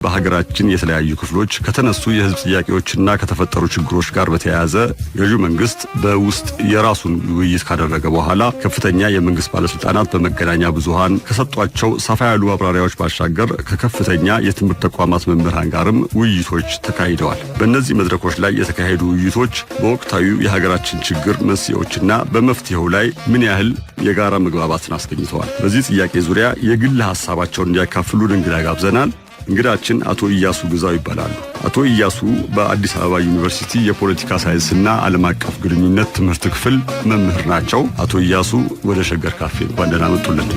በሀገራችን የተለያዩ ክፍሎች ከተነሱ የሕዝብ ጥያቄዎችና ከተፈጠሩ ችግሮች ጋር በተያያዘ ገዢው መንግስት በውስጥ የራሱን ውይይት ካደረገ በኋላ ከፍተኛ የመንግስት ባለስልጣናት በመገናኛ ብዙሃን ከሰጧቸው ሰፋ ያሉ ማብራሪያዎች ባሻገር ከከፍተኛ የትምህርት ተቋማት መምህራን ጋርም ውይይቶች ተካሂደዋል። በእነዚህ መድረኮች ላይ የተካሄዱ ውይይቶች በወቅታዊው የሀገራችን ችግር መንስኤዎችና በመፍትሄው ላይ ምን ያህል የጋራ መግባባትን አስገኝተዋል? በዚህ ጥያቄ ዙሪያ የግል ሀሳባቸውን እንዲያካፍሉን እንግዳ ጋብዘናል። እንግዳችን አቶ ኢያሱ ግዛው ይባላሉ። አቶ ኢያሱ በአዲስ አበባ ዩኒቨርሲቲ የፖለቲካ ሳይንስና ዓለም አቀፍ ግንኙነት ትምህርት ክፍል መምህር ናቸው። አቶ ኢያሱ፣ ወደ ሸገር ካፌ እንኳን ደህና መጡልን።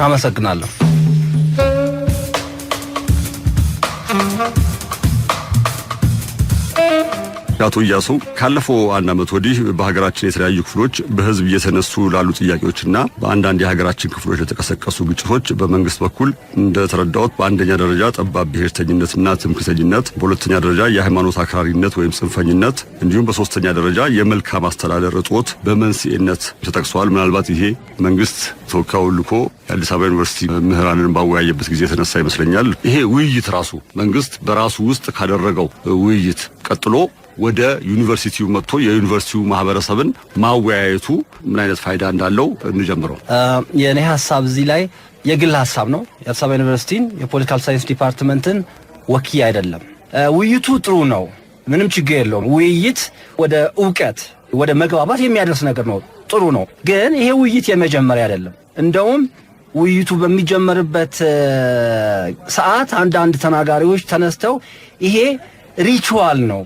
አመሰግናለሁ። አቶ ኢያሱ፣ ካለፈው አንድ ዓመት ወዲህ በሀገራችን የተለያዩ ክፍሎች በህዝብ እየተነሱ ላሉ ጥያቄዎችና በአንዳንድ የሀገራችን ክፍሎች ለተቀሰቀሱ ግጭቶች በመንግስት በኩል እንደተረዳሁት በአንደኛ ደረጃ ጠባብ ብሔርተኝነትና ትምክህተኝነት፣ በሁለተኛ ደረጃ የሃይማኖት አክራሪነት ወይም ጽንፈኝነት፣ እንዲሁም በሶስተኛ ደረጃ የመልካም አስተዳደር እጦት በመንስኤነት ተጠቅሰዋል። ምናልባት ይሄ መንግስት ተወካዩን ልኮ የአዲስ አበባ ዩኒቨርሲቲ መምህራንን ባወያየበት ጊዜ የተነሳ ይመስለኛል። ይሄ ውይይት ራሱ መንግስት በራሱ ውስጥ ካደረገው ውይይት ቀጥሎ ወደ ዩኒቨርሲቲው መጥቶ የዩኒቨርሲቲው ማህበረሰብን ማወያየቱ ምን አይነት ፋይዳ እንዳለው እንጀምረው። የእኔ ሀሳብ እዚህ ላይ የግል ሀሳብ ነው። የአዲስ አበባ ዩኒቨርሲቲን የ political science department ን ወክዬ አይደለም። ውይይቱ ጥሩ ነው፣ ምንም ችግር የለውም። ውይይት ወደ እውቀት፣ ወደ መግባባት የሚያደርስ ነገር ነው፣ ጥሩ ነው። ግን ይሄ ውይይት የመጀመሪያ አይደለም። እንደውም ውይይቱ በሚጀመርበት ሰዓት አንዳንድ ተናጋሪዎች ተነስተው ይሄ ritual ነው፣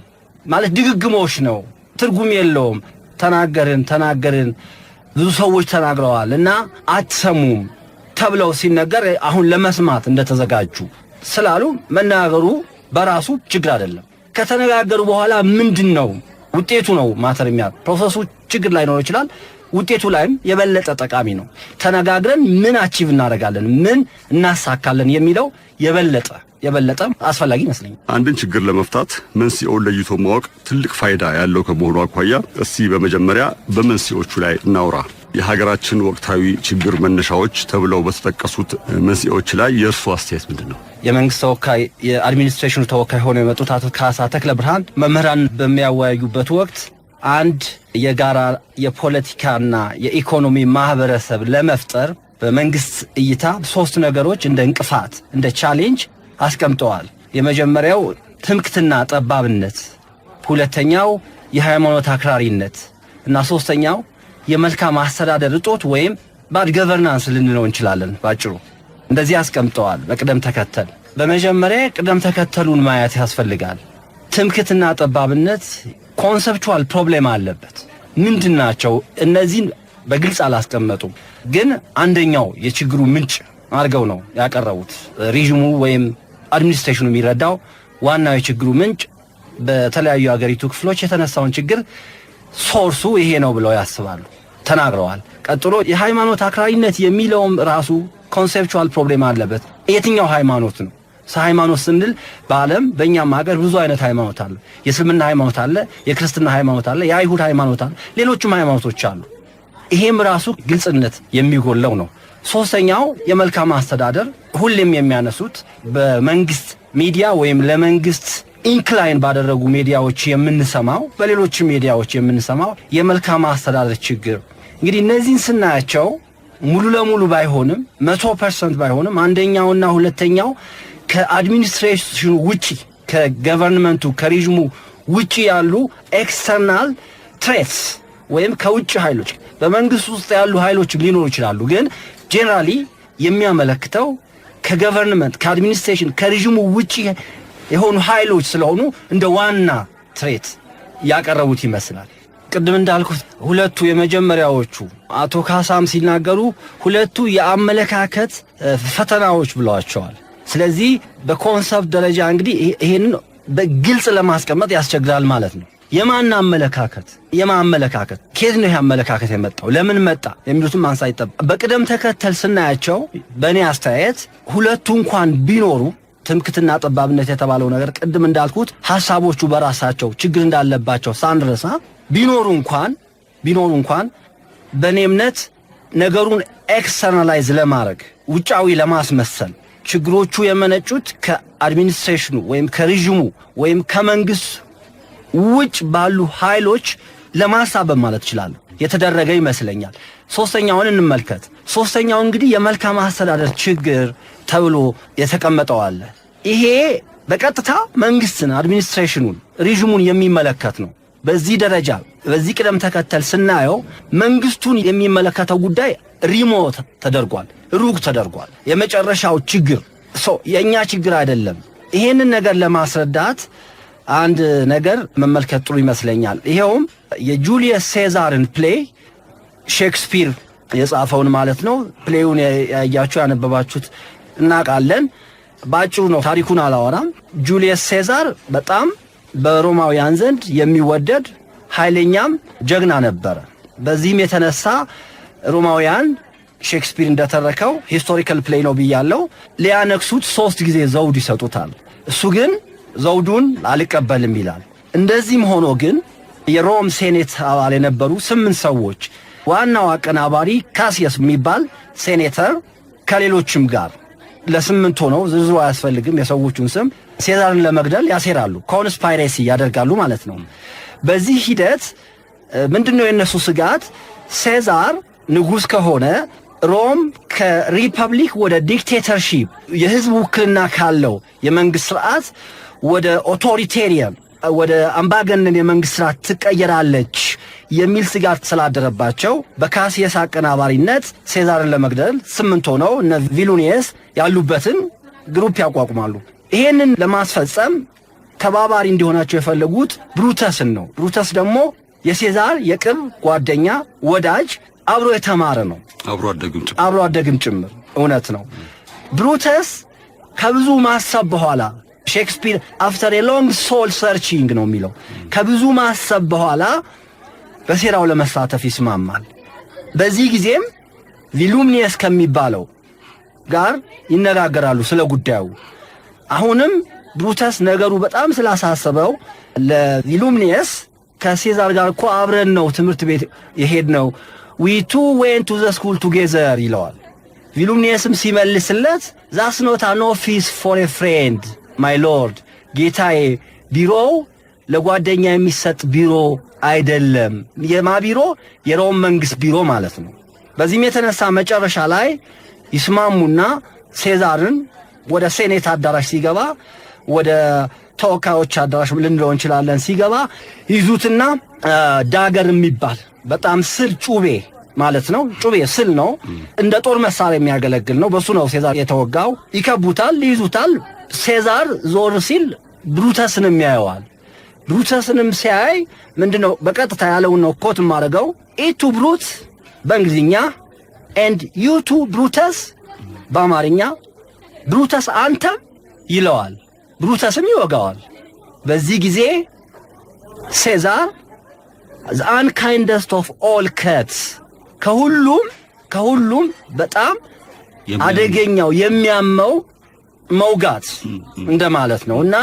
ማለት ድግግሞሽ ነው፣ ትርጉም የለውም። ተናገርን ተናገርን፣ ብዙ ሰዎች ተናግረዋል እና አትሰሙም ተብለው ሲነገር አሁን ለመስማት እንደተዘጋጁ ስላሉ መነጋገሩ በራሱ ችግር አይደለም። ከተነጋገሩ በኋላ ምንድን ነው ውጤቱ ነው matter የሚያ process ኡ ችግር ላይኖር ይችላል። ውጤቱ ላይም የበለጠ ጠቃሚ ነው። ተነጋግረን ምን achieve እናደርጋለን፣ ምን እናሳካለን የሚለው የበለጠ አስፈላጊ ይመስለኛል። አንድን ችግር ለመፍታት መንስኤውን ለይቶ ማወቅ ትልቅ ፋይዳ ያለው ከመሆኑ አኳያ እስቲ በመጀመሪያ በመንስኤዎቹ ላይ እናውራ። የሀገራችን ወቅታዊ ችግር መነሻዎች ተብለው በተጠቀሱት መንስኤዎች ላይ የእርሱ አስተያየት ምንድን ነው? የመንግስት ተወካይ፣ የ administration ኑ ተወካይ ሆነው የመጡት አቶ ካሳ ተክለ ብርሃን መምህራን በሚያወያዩበት ወቅት አንድ የጋራ የፖለቲካና የኢኮኖሚ ማህበረሰብ ለመፍጠር በመንግስት እይታ ሶስት ነገሮች እንደ እንቅፋት፣ እንደ challenge አስቀምጠዋል። የመጀመሪያው ትምክትና ጠባብነት፣ ሁለተኛው የሃይማኖት አክራሪነት እና ሶስተኛው የመልካም አስተዳደር እጦት ወይም bad governance ልንለው እንችላለን። ባጭሩ እንደዚህ አስቀምጠዋል በቅደም ተከተል። በመጀመሪያ ቅደም ተከተሉን ማየት ያስፈልጋል። ትምክትና ጠባብነት conceptual problem አለበት። ምንድን ናቸው እነዚህን በግልጽ አላስቀመጡም፣ ግን አንደኛው የችግሩ ምንጭ አድርገው ነው ያቀረቡት። Regime ኡ ወይም administration ኑ የሚረዳው ዋናው የችግሩ ምንጭ በተለያዩ የሀገሪቱ ክፍሎች የተነሳውን ችግር source ኡ ይሄ ነው ብለው ያስባሉ፣ ተናግረዋል። ቀጥሎ የሃይማኖት አክራሪነት የሚለውም ራሱ conceptual problem አለበት። የትኛው ሃይማኖት ነው? ሃይማኖት ስንል በዓለም በእኛም ሀገር ብዙ አይነት ሃይማኖት አለ። የእስልምና ሃይማኖት አለ፣ የክርስትና ሃይማኖት አለ፣ የአይሁድ ሃይማኖት አለ፣ ሌሎችም ሃይማኖቶች አሉ። ይሄም ራሱ ግልጽነት የሚጎለው ነው። ሶስተኛው የመልካም አስተዳደር ሁሌም የሚያነሱት በመንግስት ሚዲያ ወይም ለመንግስት incline ባደረጉ ሚዲያዎች የምንሰማው፣ በሌሎች ሚዲያዎች የምንሰማው የመልካም አስተዳደር ችግር። እንግዲህ እነዚህን ስናያቸው ሙሉ ለሙሉ ባይሆንም፣ 100% ባይሆንም፣ አንደኛውና ሁለተኛው ከ administration ኑ ውጪ፣ ከ government ኡ፣ ከ regime ኡ ውጪ ያሉ external threats ወይም ከውጭ ኃይሎች፣ በመንግስት ውስጥ ያሉ ኃይሎች ሊኖሩ ይችላሉ። ግን generally የሚያመለክተው ከ government፣ ከ administration፣ ከ regime ኡ ውጪ የሆኑ ኃይሎች ስለሆኑ እንደ ዋና threat ያቀረቡት ይመስላል። ቅድም እንዳልኩት ሁለቱ የመጀመሪያዎቹ አቶ ካሳም ሲናገሩ ሁለቱ የአመለካከት ፈተናዎች ብለዋቸዋል። ስለዚህ በ concept ደረጃ እንግዲህ ይሄንን በግልጽ ለማስቀመጥ ያስቸግራል ማለት ነው። የማን አመለካከት፣ የማን አመለካከት፣ ከየት ነው ይሄ አመለካከት የመጣው፣ ለምን መጣ የሚሉትም ማንሳት ይጠበቅ። በቅደም ተከተል ስናያቸው በእኔ አስተያየት ሁለቱ እንኳን ቢኖሩ፣ ትምክትና ጠባብነት የተባለው ነገር ቅድም እንዳልኩት ሀሳቦቹ በራሳቸው ችግር እንዳለባቸው ሳንረሳ፣ ቢኖሩ እንኳን በእኔ እምነት ነገሩን externalize ለማድረግ፣ ውጫዊ ለማስመሰል ችግሮቹ የመነጩት ከ administration ኑ ወይም ከ regime ኡ ወይም ከመንግስት ውጭ ባሉ ኃይሎች ለማሳበብ ማለት እችላለሁ የተደረገ ይመስለኛል። ሶስተኛውን እንመልከት። ሶስተኛው እንግዲህ የመልካም አስተዳደር ችግር ተብሎ የተቀመጠው አለ። ይሄ በቀጥታ መንግስትን፣ administration ኑን፣ regime ኡን የሚመለከት ነው። በዚህ ደረጃ በዚህ ቅደም ተከተል ስናየው መንግስቱን የሚመለከተው ጉዳይ remote ተደርጓል፣ ሩቅ ተደርጓል። የመጨረሻው ችግር so የእኛ ችግር አይደለም። ይሄንን ነገር ለማስረዳት አንድ ነገር መመልከት ጥሩ ይመስለኛል። ይሄውም የጁሊየስ ሴዛርን play፣ ሼክስፒር የጻፈውን ማለት ነው። Play ውን ያያችሁ ያነበባችሁት እናውቃለን። በአጭሩ ነው፣ ታሪኩን አላወራም። ጁሊየስ ሴዛር በጣም በሮማውያን ዘንድ የሚወደድ ኃይለኛም ጀግና ነበረ። በዚህም የተነሳ ሮማውያን፣ ሼክስፒር እንደተረከው historical play ነው ብያለው፣ ሊያነግሱት ሶስት ጊዜ ዘውድ ይሰጡታል። እሱ ግን ዘውዱን አልቀበልም ይላል። እንደዚህም ሆኖ ግን የሮም ሴኔት አባል የነበሩ ስምንት ሰዎች፣ ዋናው አቀናባሪ ካሲየስ የሚባል ሴኔተር ከሌሎችም ጋር ለስምንት ሆነው፣ ዝርዝሩ አያስፈልግም የሰዎቹን ስም፣ ሴዛርን ለመግደል ያሴራሉ። Conspiracy ያደርጋሉ ማለት ነው። በዚህ ሂደት ምንድን ነው የእነሱ ስጋት? ሴዛር ንጉሥ ከሆነ ሮም ከሪፐብሊክ ወደ dictatorship፣ የህዝብ ውክልና ካለው የመንግስት ስርዓት ወደ authoritarian፣ ወደ አምባገነን የመንግስት ስርዓት ትቀየራለች የሚል ስጋት ስላደረባቸው በካሲየስ አቀናባሪነት ሴዛርን ለመግደል ስምንት ሆነው እነ ቪሉኒየስ ያሉበትን group ያቋቁማሉ። ይሄንን ለማስፈጸም ተባባሪ እንዲሆናቸው የፈለጉት ብሩተስን ነው። ብሩተስ ደግሞ የሴዛር የቅርብ ጓደኛ፣ ወዳጅ፣ አብሮ የተማረ ነው። አብሮ አደግም ጭምር። አብሮ አደግም ጭምር፣ እውነት ነው። ብሩተስ ከብዙ ማሰብ በኋላ፣ ሼክስፒር "after a long soul searching" ነው የሚለው፣ ከብዙ ማሰብ በኋላ በሴራው ለመሳተፍ ይስማማል። በዚህ ጊዜም ቪሉምኒየስ ከሚባለው ጋር ይነጋገራሉ ስለ ጉዳዩ። አሁንም ብሩተስ ነገሩ በጣም ስላሳሰበው ለቪሉምኒየስ ከሴዛር ጋር እኮ አብረን ነው ትምህርት ቤት የሄድነው፣ "We two went to the school together" ይለዋል። ቪሉምኒየስም ሲመልስለት "That's not an office for a friend, my lord፣ ጌታዬ፣ ቢሮው ለጓደኛ የሚሰጥ ቢሮ አይደለም። የማ ቢሮ? የሮም መንግስት ቢሮ ማለት ነው። በዚህም የተነሳ መጨረሻ ላይ ይስማሙና ሴዛርን ወደ ሴኔት አዳራሽ ሲገባ፣ ወደ ተወካዮች አዳራሽ ልንለው እንችላለን፣ ሲገባ ይዙትና dagger የሚባል በጣም ስል ጩቤ ማለት ነው። ጩቤ ስል ነው፣ እንደ ጦር መሳሪያ የሚያገለግል ነው። በሱ ነው ሴዛር የተወጋው። ይከቡታል፣ ይይዙታል። ሴዛር ዞር ሲል ብሩተስንም ያየዋል። ብሩተስንም ሲያይ ምንድነው በቀጥታ ያለውን ነው quote የማደርገው፣ "Et tu, Brute" በእንግሊዝኛ፣ "And you too, Brutus" በአማርኛ፣ ብሩተስ አንተም ይለዋል። ብሩተስም ይወጋዋል። በዚህ ጊዜ ሴዛር "the unkindest of all cuts"፣ ከሁሉም በጣም አደገኛው የሚያመው መውጋት እንደማለት ነው። እና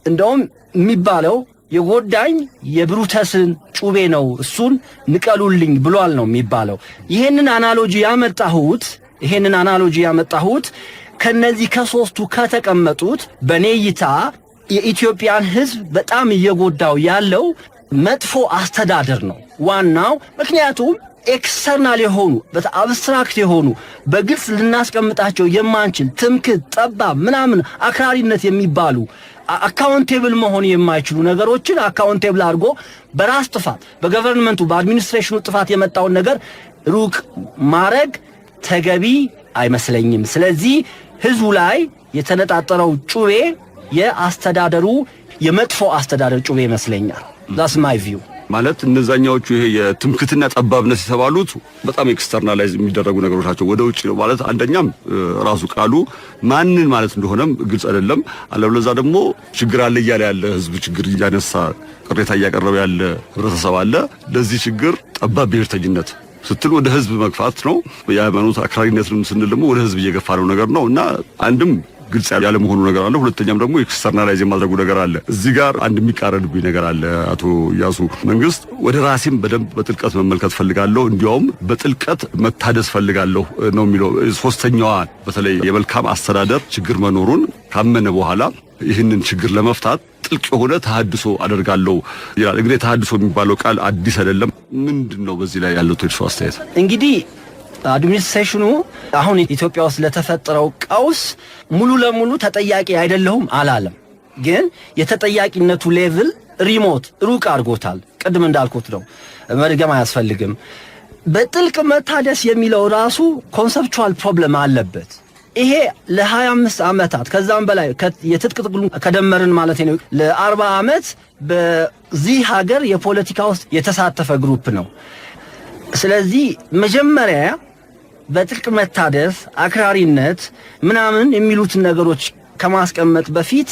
እንደውም የሚባለው የጎዳኝ የብሩተስን ጩቤ ነው፣ እሱን ንቀሉልኝ ብሏል ነው የሚባለው። ይሄንን analogy ያመጣሁት ከነዚህ ከሶስቱ ከተቀመጡት በኔ እይታ የኢትዮጵያን ሕዝብ በጣም እየጎዳው ያለው መጥፎ አስተዳደር ነው ዋናው። ምክንያቱም external የሆኑ፣ abstract የሆኑ፣ በግልጽ ልናስቀምጣቸው የማንችል ትምክህት፣ ጠባብ ምናምን አክራሪነት የሚባሉ accountable መሆን የማይችሉ ነገሮችን accountable አድርጎ በራስ ጥፋት፣ በ government ኡ በ administration ኑ ጥፋት የመጣውን ነገር ሩቅ ማድረግ ተገቢ አይመስለኝም። ስለዚህ ህዝቡ ላይ የተነጣጠረው ጩቤ የአስተዳደሩ የመጥፎ አስተዳደር ጩቤ ይመስለኛል። That's my view። ማለት እነዛኛዎቹ ይሄ የትምክትና ጠባብነት የተባሉት በጣም externalize የሚደረጉ ነገሮች ናቸው። ወደ ውጭ ነው ማለት አንደኛም ራሱ ቃሉ ማንን ማለት እንደሆነም ግልጽ አይደለም። አለበለዚያ ደግሞ ችግር አለ እያለ ያለ ህዝብ፣ ችግር እያነሳ ቅሬታ እያቀረበ ያለ ህብረተሰብ አለ። ለዚህ ችግር ጠባብ ብሔርተኝነት ስትል ወደ ህዝብ መግፋት ነው። የሃይማኖት አክራሪነትንም ስንል ደግሞ ወደ ህዝብ እየገፋ ነው ነገር ነው እና አንድም ግልጽ ያለመሆኑ ነገር አለ። ሁለተኛም ደግሞ externalize የማድረጉ ነገር አለ። እዚህ ጋር አንድ የሚቃረንብኝ ነገር አለ። አቶ እያሱ፣ መንግስት ወደ ራሴም በደንብ በጥልቀት መመልከት ፈልጋለሁ፣ እንዲያውም በጥልቀት መታደስ ፈልጋለሁ ነው የሚለው። ሶስተኛዋ በተለይ የመልካም አስተዳደር ችግር መኖሩን ካመነ በኋላ ይህንን ችግር ለመፍታት ጥልቅ የሆነ ተሃድሶ አደርጋለሁ ይላል። እንግዲህ ተሃድሶ የሚባለው ቃል አዲስ አይደለም። ምንድን ነው በዚህ ላይ ያለው የእርስዎ አስተያየት? እንግዲህ administration ኑ አሁን ኢትዮጵያ ውስጥ ለተፈጠረው ቀውስ ሙሉ ለሙሉ ተጠያቂ አይደለሁም አላለም። ግን የተጠያቂነቱ level remote፣ ሩቅ አድርጎታል። ቅድም እንዳልኩት ነው፣ መድገም አያስፈልግም። በጥልቅ መታደስ የሚለው ራሱ conceptual problem አለበት። ይሄ ለ25 ዓመታት ከዛም በላይ፣ የትጥቅ ትግሉን ከደመርን ማለት ነው፣ ለ40 ዓመት በዚህ ሀገር የፖለቲካ ውስጥ የተሳተፈ group ነው። ስለዚህ መጀመሪያ በጥልቅ መታደስ፣ አክራሪነት ምናምን የሚሉትን ነገሮች ከማስቀመጥ በፊት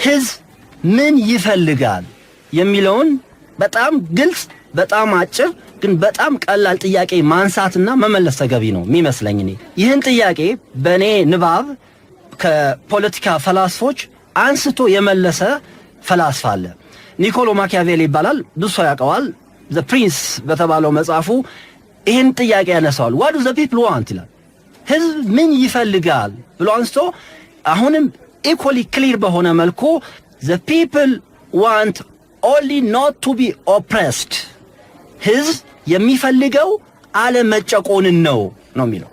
ህዝብ ምን ይፈልጋል የሚለውን በጣም ግልጽ፣ በጣም አጭር ግን በጣም ቀላል ጥያቄ ማንሳትና መመለስ ተገቢ ነው የሚመስለኝ። እኔ ይህን ጥያቄ በእኔ ንባብ ከፖለቲካ ፈላስፎች አንስቶ የመለሰ ፈላስፋ አለ። ኒኮሎ ማኪያቬሊ ይባላል። ብዙ ሰው ያውቀዋል። The Prince በተባለው መጽሐፉ ይህን ጥያቄ ያነሳዋል። "What do the people want?" ይላል። ህዝብ ምን ይፈልጋል ብሎ አንስቶ አሁንም equally clear በሆነ መልኩ "The people want only not to be oppressed"፣ ህዝብ የሚፈልገው አለመጨቆንን ነው ነው የሚለው።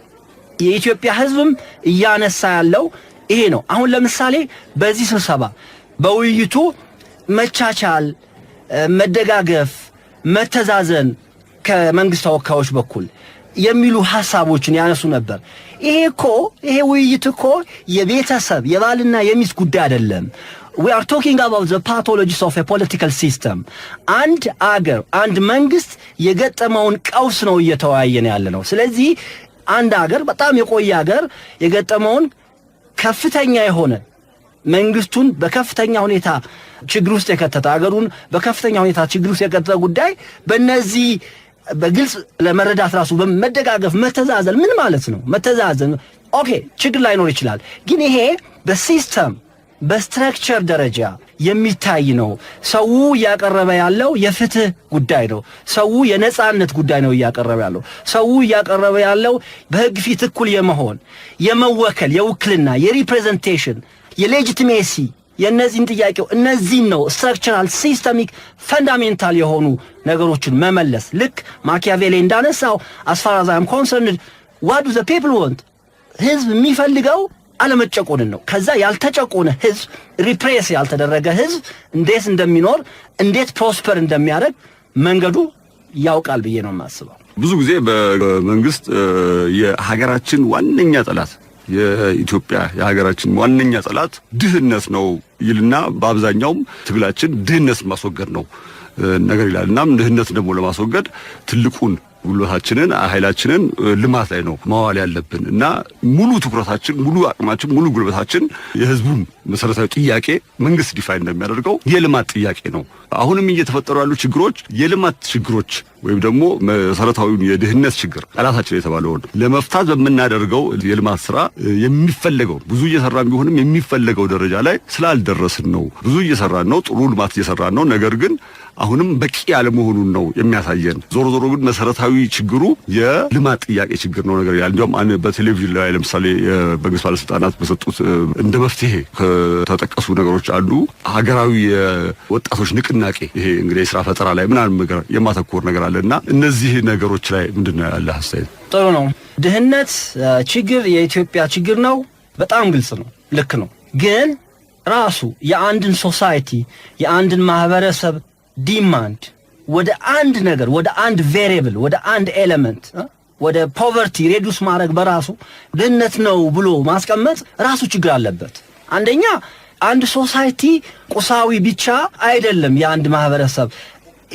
የኢትዮጵያ ህዝብም እያነሳ ያለው ይሄ ነው። አሁን ለምሳሌ በዚህ ስብሰባ በውይይቱ መቻቻል፣ መደጋገፍ፣ መተዛዘን ከመንግስት ተወካዮች በኩል የሚሉ ሐሳቦችን ያነሱ ነበር። ይሄ እኮ፣ ይሄ ውይይት እኮ የቤተሰብ፣ የባልና የሚስት ጉዳይ አይደለም። We are talking about the pathologies of a political system። አንድ አገር፣ አንድ መንግስት የገጠመውን ቀውስ ነው እየተወያየን ያለ ነው። ስለዚህ አንድ አገር፣ በጣም የቆየ አገር የገጠመውን ከፍተኛ የሆነ፣ መንግስቱን በከፍተኛ ሁኔታ ችግር ውስጥ የከተተ፣ አገሩን በከፍተኛ ሁኔታ ችግር ውስጥ የከተተ ጉዳይ በእነዚህ በግልጽ ለመረዳት ራሱ በመደጋገፍ፣ መተዛዘን ምን ማለት ነው? መተዛዘን okay፣ ችግር ላይኖር ይችላል፣ ግን ይሄ በ system፣ በ structure ደረጃ የሚታይ ነው። ሰው እያቀረበ ያለው የፍትህ ጉዳይ ነው። ሰው የነጻነት ጉዳይ ነው እያቀረበ ያለው። ሰው እያቀረበ ያለው በህግ ፊት እኩል የመሆን፣ የመወከል፣ የውክልና፣ የ representation፣ የ legitimacy፣ የእነዚህን ጥያቄው እነዚህን ነው፣ structural፣ systemic፣ fundamental የሆኑ ነገሮችን መመለስ። ልክ ማኪያቬሊ እንዳነሳው as far as I'm concerned, what do the people want? ህዝብ የሚፈልገው አለመጨቆንን ነው። ከዛ ያልተጨቆነ ህዝብ፣ repress ያልተደረገ ህዝብ እንዴት እንደሚኖር፣ እንዴት prosper እንደሚያደርግ መንገዱ ያውቃል ብዬ ነው የማስበው። ብዙ ጊዜ በመንግስት የሀገራችን ዋነኛ ጠላት፣ የኢትዮጵያ የሀገራችን ዋነኛ ጠላት ድህነት ነው ይልና በአብዛኛውም ትግላችን ድህነት ማስወገድ ነው ነገር ይላል። እናም ድህነት ደግሞ ለማስወገድ ትልቁን ጉልበታችንን፣ ኃይላችንን ልማት ላይ ነው ማዋል ያለብን እና ሙሉ ትኩረታችን፣ ሙሉ አቅማችን፣ ሙሉ ጉልበታችን፣ የህዝቡም መሰረታዊ ጥያቄ መንግስት define እንደሚያደርገው የልማት ጥያቄ ነው። አሁንም እየተፈጠሩ ያሉ ችግሮች የልማት ችግሮች ወይም ደግሞ መሰረታዊውን የድህነት ችግር ጠላታችን የተባለውን ለመፍታት በምናደርገው የልማት ስራ የሚፈለገው፣ ብዙ እየሰራን ቢሆንም የሚፈለገው ደረጃ ላይ ስላልደረስን ነው። ብዙ እየሰራን ነው፣ ጥሩ ልማት እየሰራን ነው። ነገር ግን አሁንም በቂ ያለመሆኑን ነው የሚያሳየን። ዞሮ ዞሮ ግን መሰረታዊ ችግሩ የልማት ጥያቄ ችግር ነው ነገር ይላል። እንዲያውም በቴሌቪዥን ላይ ለምሳሌ የመንግስት ባለስልጣናት በሰጡት እንደ መፍትሄ ከተጠቀሱ ነገሮች አንዱ ሀገራዊ የወጣቶች ንቅናቄ፣ ይሄ እንግዲህ የስራ ፈጠራ ላይ ምናምን ነገር የማተኮር ነገር አለ እና እነዚህ ነገሮች ላይ ምንድን ነው ያለ አስተያየት? ጥሩ ነው። ድህነት ችግር የኢትዮጵያ ችግር ነው። በጣም ግልጽ ነው። ልክ ነው። ግን ራሱ የአንድን society፣ የአንድን ማህበረሰብ demand ወደ አንድ ነገር፣ ወደ አንድ variable፣ ወደ አንድ element፣ ወደ poverty reduce ማድረግ፣ በራሱ ድህነት ነው ብሎ ማስቀመጥ ራሱ ችግር አለበት። አንደኛ አንድ society ቁሳዊ ብቻ አይደለም የአንድ ማህበረሰብ።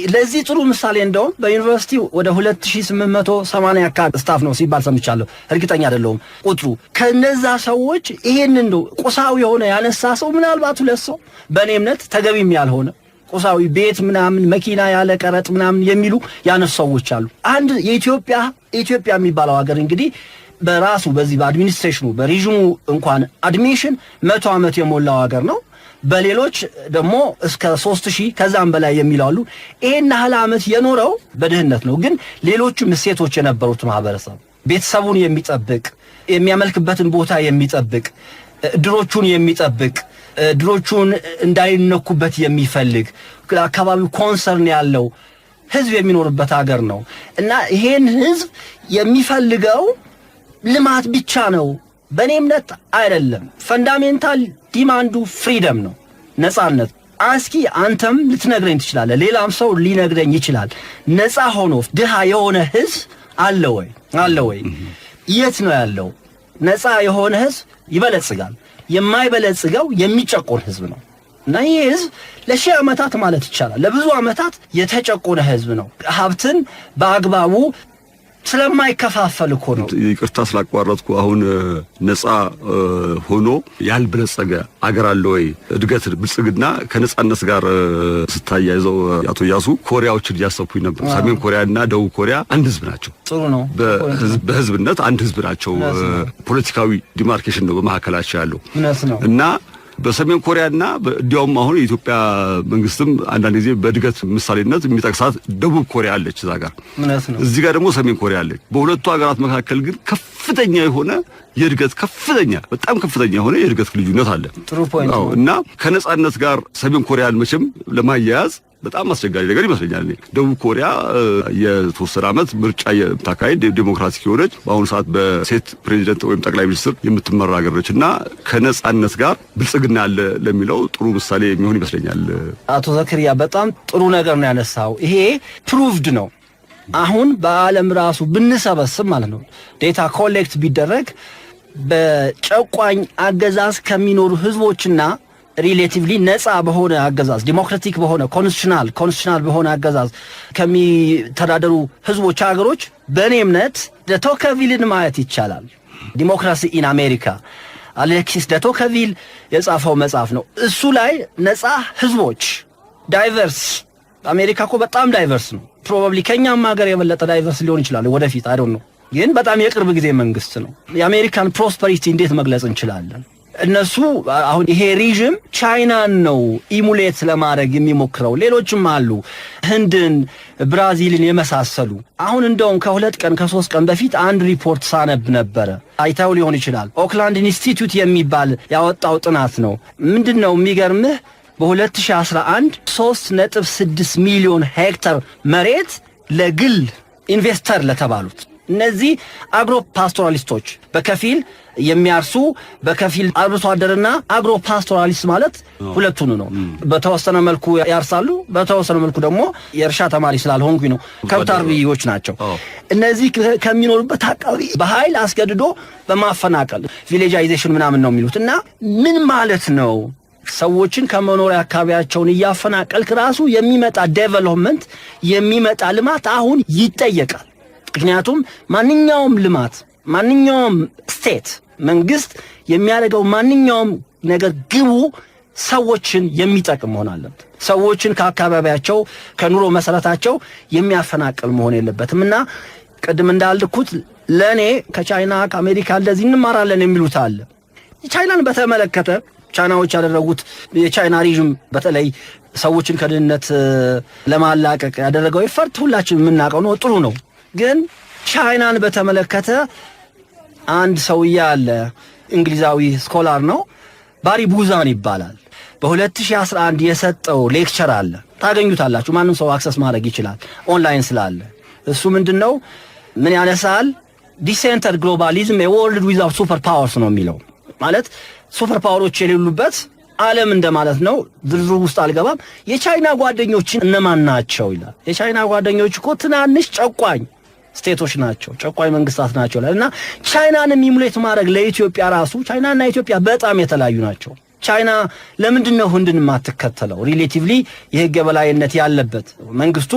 ለዚህ ጥሩ ምሳሌ እንደውም በዩኒቨርሲቲ ወደ 2880 አካባቢ staff ነው ሲባል ሰምቻለሁ። እርግጠኛ አይደለሁም ቁጥሩ። ከነዛ ሰዎች ይሄንን ነው ቁሳዊ የሆነ ያነሳ ሰው ምናልባት ሁለት ሰው፣ በእኔ እምነት ተገቢም ያልሆነ፣ ቁሳዊ ቤት ምናምን፣ መኪና ያለ ቀረጥ ምናምን የሚሉ ያነሱ ሰዎች አሉ። አንድ የኢትዮጵያ፣ ኢትዮጵያ የሚባለው ሀገር እንግዲህ በራሱ በዚህ በ administration ኑ በ regime ሙ እንኳን admission 100 ዓመት የሞላው ሀገር ነው። በሌሎች ደግሞ እስከ 3000 ከዛም በላይ የሚሉ አሉ። ይሄን ያህል ዓመት የኖረው በድህነት ነው። ግን ሌሎቹም እሴቶች የነበሩት ማህበረሰብ፣ ቤተሰቡን የሚጠብቅ፣ የሚያመልክበትን ቦታ የሚጠብቅ፣ እድሮቹን የሚጠብቅ፣ እድሮቹን እንዳይነኩበት የሚፈልግ፣ አካባቢው concern ያለው ህዝብ የሚኖርበት ሀገር ነው እና ይሄን ህዝብ የሚፈልገው ልማት ብቻ ነው። በእኔ እምነት አይደለም። Fundamental demand ኡ freedom ነው፣ ነጻነት። እስኪ አንተም ልትነግረኝ ትችላለህ፣ ሌላም ሰው ሊነግረኝ ይችላል። ነፃ ሆኖ ድሃ የሆነ ህዝብ አለ ወይ? አለ ወይ? የት ነው ያለው? ነፃ የሆነ ህዝብ ይበለጽጋል። የማይበለጽገው የሚጨቆን ህዝብ ነው። እና ይህ ህዝብ ለሺህ ዓመታት ማለት ይቻላል ለብዙ ዓመታት የተጨቆነ ህዝብ ነው። ሀብትን በአግባቡ ስለማይከፋፈል እኮ ነው። ይቅርታ ስላቋረጥኩ። አሁን ነፃ ሆኖ ያልበለጸገ አገር አለ ወይ? እድገት ብልጽግና ከነጻነት ጋር ስታያይዘው አቶ እያሱ ኮሪያዎችን እያሰብኩኝ ነበር። ሰሜን ኮሪያ እና ደቡብ ኮሪያ አንድ ህዝብ ናቸው። ጥሩ ነው። በህዝብነት አንድ ህዝብ ናቸው። ፖለቲካዊ demarcation ነው በመካከላቸው ያለው። እውነት ነው። እና በሰሜን ኮሪያና እንዲያውም አሁን የኢትዮጵያ መንግስትም አንዳንድ ጊዜ በእድገት ምሳሌነት የሚጠቅሳት ደቡብ ኮሪያ አለች እዛ ጋር። እውነት ነው። እዚህ ጋር ደግሞ ሰሜን ኮሪያ አለች። በሁለቱ ሀገራት መካከል ግን ከፍተኛ የሆነ የእድገት ከፍተኛ በጣም ከፍተኛ የሆነ የእድገት ልዩነት አለ። ጥሩ point ነው። እና ከነጻነት ጋር ሰሜን ኮሪያን መቼም ለማያያዝ በጣም አስቸጋሪ ነገር ይመስለኛል። እኔ ደቡብ ኮሪያ የተወሰነ ዓመት ምርጫ የምታካሄድ ዴሞክራቲክ የሆነች፣ በአሁኑ ሰዓት በሴት ፕሬዚደንት ወይም ጠቅላይ ሚኒስትር የምትመራ ሀገር ነች እና ከነጻነት ጋር ብልጽግና አለ ለሚለው ጥሩ ምሳሌ የሚሆን ይመስለኛል። አቶ ዘክሪያ፣ በጣም ጥሩ ነገር ነው ያነሳው። ይሄ proved ነው። አሁን በዓለም ራሱ ብንሰበስብ ማለት ነው፣ data collect ቢደረግ፣ በጨቋኝ አገዛዝ ከሚኖሩ ህዝቦችና relatively ነፃ በሆነ አገዛዝ፣ ዲሞክራቲክ በሆነ constitutional በሆነ አገዛዝ ከሚተዳደሩ ህዝቦች፣ ሀገሮች፣ በእኔ እምነት ደቶከቪልን ማየት ይቻላል። Democracy in America አሌክሲስ ደቶከቪል የጻፈው መጽሐፍ ነው። እሱ ላይ ነፃ ህዝቦች diverse፣ አሜሪካ እኮ በጣም diverse ነው። Probably ከኛም ሀገር የበለጠ diverse ሊሆን ይችላል ወደፊት፣ I don't know። ግን በጣም የቅርብ ጊዜ መንግስት ነው። የአሜሪካን prosperity እንዴት መግለጽ እንችላለን? እነሱ አሁን ይሄ regime ቻይናን ነው emulate ለማድረግ የሚሞክረው። ሌሎችም አሉ፣ ህንድን፣ ብራዚልን የመሳሰሉ። አሁን እንደውም ከ2 ቀን ከ3 ቀን በፊት አንድ ሪፖርት ሳነብ ነበረ፣ አይተው ሊሆን ይችላል። Oakland Institute የሚባል ያወጣው ጥናት ነው። ምንድን ነው የሚገርምህ፣ በ2011 3.6 ሚሊዮን ሄክታር መሬት ለግል investor ለተባሉት እነዚህ agro pastoralist ኦች፣ በከፊል የሚያርሱ በከፊል አርብቶ አደርና agro pastoralist ማለት ሁለቱን ነው። በተወሰነ መልኩ ያርሳሉ፣ በተወሰነ መልኩ ደግሞ፣ የእርሻ ተማሪ ስላልሆንኩኝ ነው፣ ከብት አርቢዎች ናቸው። እነዚህ ከሚኖሩበት አካባቢ በኃይል አስገድዶ በማፈናቀል villagization ምናምን ነው የሚሉት። እና ምን ማለት ነው? ሰዎችን ከመኖሪያ አካባቢያቸውን እያፈናቀልክ ራሱ የሚመጣ development፣ የሚመጣ ልማት አሁን ይጠየቃል። ምክንያቱም ማንኛውም ልማት፣ ማንኛውም state መንግስት የሚያደርገው ማንኛውም ነገር ግቡ ሰዎችን የሚጠቅም መሆን አለበት። ሰዎችን ከአካባቢያቸው ከኑሮ መሰረታቸው የሚያፈናቅል መሆን የለበትም። እና ቅድም እንዳልኩት ለእኔ ከቻይና ከአሜሪካ እንደዚህ እንማራለን የሚሉት አለ። ቻይናን በተመለከተ ቻይናዎች ያደረጉት፣ የቻይና regime በተለይ ሰዎችን ከድህነት ለማላቀቅ ያደረገው effort ሁላችን የምናውቀው ነው፣ ጥሩ ነው። ግን ቻይናን በተመለከተ አንድ ሰውዬ አለ፣ እንግሊዛዊ scholar ነው፣ ባሪ ቡዛን ይባላል። በ2011 የሰጠው lecture አለ፣ ታገኙታላችሁ። ማንም ሰው access ማድረግ ይችላል ኦንላይን ስላለ። እሱ ምንድን ነው፣ ምን ያነሳል? Decentered globalism፣ a world without superpowers ነው የሚለው። ማለት super power ኦች የሌሉበት ዓለም እንደማለት ነው። ዝርዝሩ ውስጥ አልገባም። የቻይና ጓደኞች እነማን ናቸው ይላል። የቻይና ጓደኞች እኮ ትናንሽ ጨቋኝ state ኦች ናቸው፣ ጨቋኝ መንግስታት ናቸው ይላል። እና ቻይናንም emulate ማድረግ ለኢትዮጵያ ራሱ፣ ቻይናና ኢትዮጵያ በጣም የተለያዩ ናቸው። ቻይና ለምንድን ነው ህንድን የማትከተለው? Relatively የህግ የበላይነት ያለበት መንግስቱ፣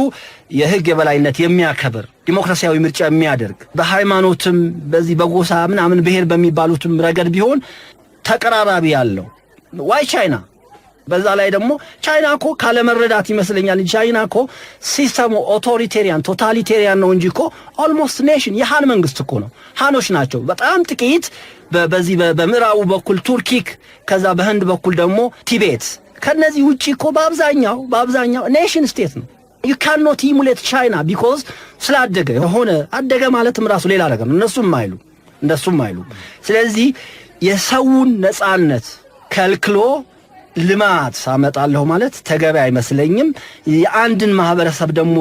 የህግ የበላይነት የሚያከብር፣ ዲሞክራሲያዊ ምርጫ የሚያደርግ፣ በሃይማኖትም በዚህ በጎሳ ምናምን ብሔር በሚባሉትም ረገድ ቢሆን ተቀራራቢ ያለው፣ why ቻይና? በዛ ላይ ደግሞ ቻይና እኮ ካለመረዳት ይመስለኛል፣ ቻይና እኮ system ኡ authoritarian totalitarian ነው እንጂ እኮ almost nation የሃን መንግስት እኮ ነው። ሃኖች ናቸው በጣም ጥቂት፣ በዚህ በምዕራቡ በኩል ቱርኪክ፣ ከዛ በህንድ በኩል ደግሞ ቲቤት። ከነዚህ ውጪ እኮ በአብዛኛው nation state ነው። ዩ ካን ኖት ኢሙሌት ቻይና ቢኮዝ ስላደገ የሆነ አደገ ማለትም ራሱ ሌላ ነገር ነው። እነሱም አይሉ። ስለዚህ የሰውን ነጻነት ከልክሎ ልማት አመጣለሁ ማለት ተገቢ አይመስለኝም። የአንድን ማህበረሰብ ደግሞ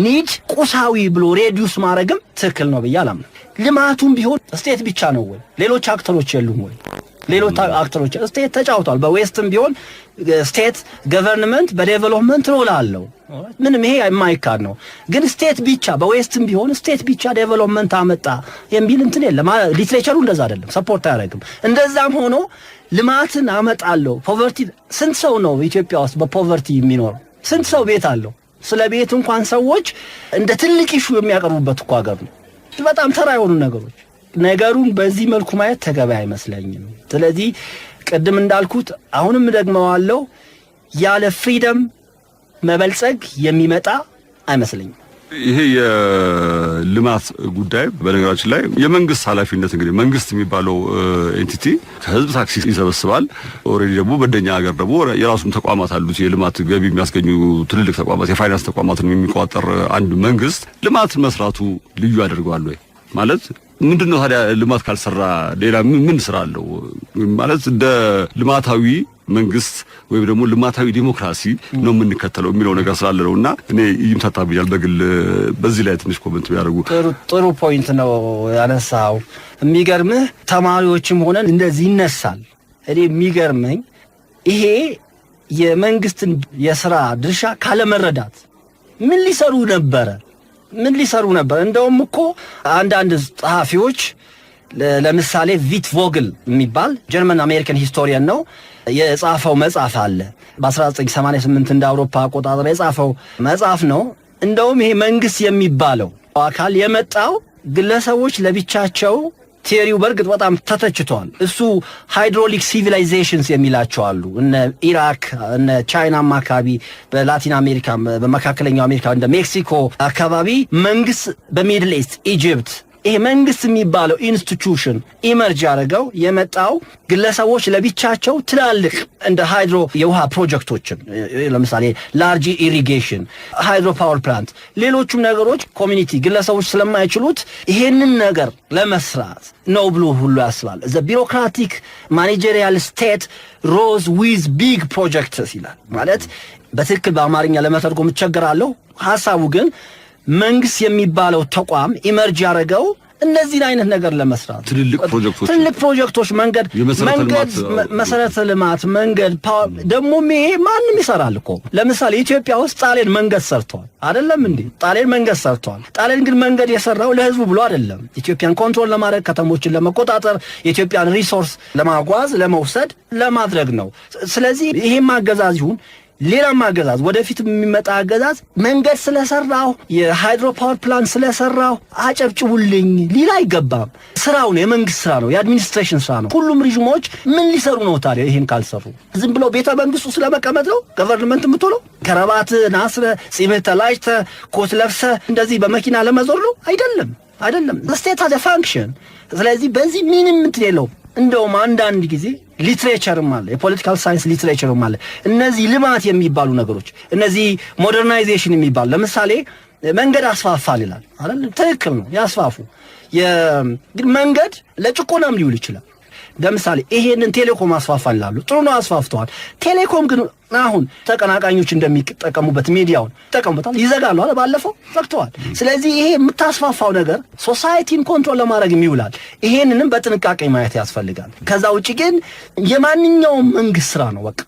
need ቁሳዊ ብሎ reduce ማድረግም ትክክል ነው ብዬ አላምንም። ልማቱም ቢሆን state ብቻ ነው ወይ? ሌሎች actor ኦች የሉም ወይ? ሌሎች actor ኦች state ተጫውቷል። በ West ም ቢሆን state government በ development role አለው። ምንም ይሄ የማይካድ ነው። ግን state ብቻ፣ በ West ም ቢሆን state ብቻ development አመጣ የሚል እንትን የለም። Literature ኡ እንደዛ አይደለም፣ support አያደርግም። እንደዛም ሆኖ ልማትን አመጣለሁ፣ poverty፣ ስንት ሰው ነው ኢትዮጵያ ውስጥ በ poverty የሚኖረው? ስንት ሰው ቤት አለው? ስለ ቤት እንኳን ሰዎች እንደ ትልቅ issue የሚያቀርቡበት እኮ ሀገር ነው። በጣም ተራ የሆኑ ነገሮች፣ ነገሩን በዚህ መልኩ ማየት ተገቢ አይመስለኝም። ስለዚህ ቅድም እንዳልኩት አሁንም ደግመዋለሁ፣ ያለ freedom መበልጸግ የሚመጣ አይመስለኝም። ይሄ የልማት ጉዳይ በነገራችን ላይ የመንግስት ኃላፊነት፣ እንግዲህ መንግስት የሚባለው entity ከህዝብ ታክስ ይሰበስባል። Already ደግሞ በእኛ ሀገር ደግሞ የራሱም ተቋማት አሉት፣ የልማት ገቢ የሚያስገኙ ትልልቅ ተቋማት፣ የፋይናንስ ተቋማትን የሚቆጣጠር አንድ መንግስት ልማት መስራቱ ልዩ ያደርገዋል ወይ? ማለት ምንድን ነው ታዲያ? ልማት ካልሰራ ሌላ ምን ስራ አለው? ማለት እንደ ልማታዊ መንግስት ወይም ደግሞ ልማታዊ ዲሞክራሲ ነው የምንከተለው የሚለው ነገር ስላለ ነው እና እኔ ይምታታብኛል። በግል በዚህ ላይ ትንሽ comment ቢያደርጉ። ጥሩ ጥሩ point ነው ያነሳው። የሚገርምህ ተማሪዎችም ሆነን እንደዚህ ይነሳል። እኔ የሚገርመኝ ይሄ የመንግስትን የስራ ድርሻ ካለመረዳት፣ ምን ሊሰሩ ነበረ? ምን ሊሰሩ ነበር? እንደውም እኮ አንዳንድ ጸሐፊዎች፣ ለምሳሌ ቪትቮግል የሚባል German American historian ነው፣ የጻፈው መጽሐፍ አለ። በ1988 እንደ አውሮፓ አቆጣጠር የጻፈው መጽሐፍ ነው። እንደውም ይሄ መንግስት የሚባለው አካል የመጣው ግለሰቦች ለብቻቸው፣ theory ው በእርግጥ በጣም ተተችቷል። እሱ hydraulic civilizations የሚላቸው አሉ። እነ ኢራክ፣ እነ ቻይናም አካባቢ፣ በላቲን አሜሪካ፣ በመካከለኛው አሜሪካ እንደ ሜክሲኮ አካባቢ መንግስት፣ በ Middle East Egypt፣ ይሄ መንግስት የሚባለው institution emerge ያደረገው፣ የመጣው ግለሰቦች ለብቻቸው ትላልቅ እንደ hydro የውሃ ፕሮጀክቶችን፣ ለምሳሌ large irrigation፣ hydro power plant፣ ሌሎቹም ነገሮች community ግለሰቦች ስለማይችሉት ይሄንን ነገር ለመስራት ነው ብሎ ሁሉ ያስባል። "The bureaucratic managerial state rose with big projects" ይላል። ማለት በትክክል በአማርኛ ለመተርጎም እቸገራለሁ። ሀሳቡ ግን መንግስት የሚባለው ተቋም emerge ያደረገው እነዚህን አይነት ነገር ለመስራት፣ ትልልቅ ፕሮጀክቶች፣ ትልልቅ ፕሮጀክቶች፣ መንገድ፣ የመሰረተ መንገድ፣ ልማት፣ መሰረተ ልማት፣ መንገድ፣ ደግሞ ይሄ ማንም ይሰራል እኮ። ለምሳሌ ኢትዮጵያ ውስጥ ጣሊያን መንገድ ሰርተዋል አይደለም እንዴ? ጣሊያን መንገድ ሰርተዋል። ጣሊያን ግን መንገድ የሰራው ለህዝቡ ብሎ አይደለም። ኢትዮጵያን control ለማድረግ፣ ከተሞችን ለመቆጣጠር፣ የኢትዮጵያን resource ለማጓዝ፣ ለመውሰድ፣ ለማድረግ ነው። ስለዚህ ይሄም አገዛዝ ይሁን ሌላም አገዛዝ፣ ወደፊት የሚመጣ አገዛዝ፣ መንገድ ስለሰራሁ፣ የ hydro power plant ስለሰራሁ አጨብጭቡልኝ ሊል አይገባም። ስራው ነው፣ የመንግስት ስራ ነው፣ የ administration ስራ ነው። ሁሉም regime ኦች ምን ሊሰሩ ነው ታዲያ? ይህን ካልሰሩ ዝም ብለው ቤተ መንግስቱ ስለመቀመጥ ነው government የምትሆነው? ከረባት አስረህ፣ ጺምህ ተላጭተህ፣ ኮት ለብሰህ እንደዚህ በመኪና ለመዞር ነው? አይደለም፣ አይደለም። State has function። ስለዚህ በዚህ ምንም እንትን የለውም። እንደውም አንዳንድ ጊዜ literature ም አለ፣ የ political science literature ም አለ። እነዚህ ልማት የሚባሉ ነገሮች፣ እነዚህ modernization የሚባሉ፣ ለምሳሌ መንገድ አስፋፋል ይላል አይደል? ትክክል ነው፣ ያስፋፉ። ግን መንገድ ለጭቆናም ሊውል ይችላል። ለምሳሌ ይሄንን ቴሌኮም አስፋፋል ይላሉ። ጥሩ ነው፣ አስፋፍተዋል። ቴሌኮም ግን አሁን ተቀናቃኞች እንደሚጠቀሙበት ሚዲያውን ይጠቀሙበታል፣ ይዘጋሉ አለ፣ ባለፈው ዘግተዋል። ስለዚህ ይሄ የምታስፋፋው ነገር society ን control ለማድረግ ይውላል። ይሄንንም በጥንቃቄ ማየት ያስፈልጋል። ከዛ ውጭ ግን የማንኛውም መንግስት ስራ ነው በቃ።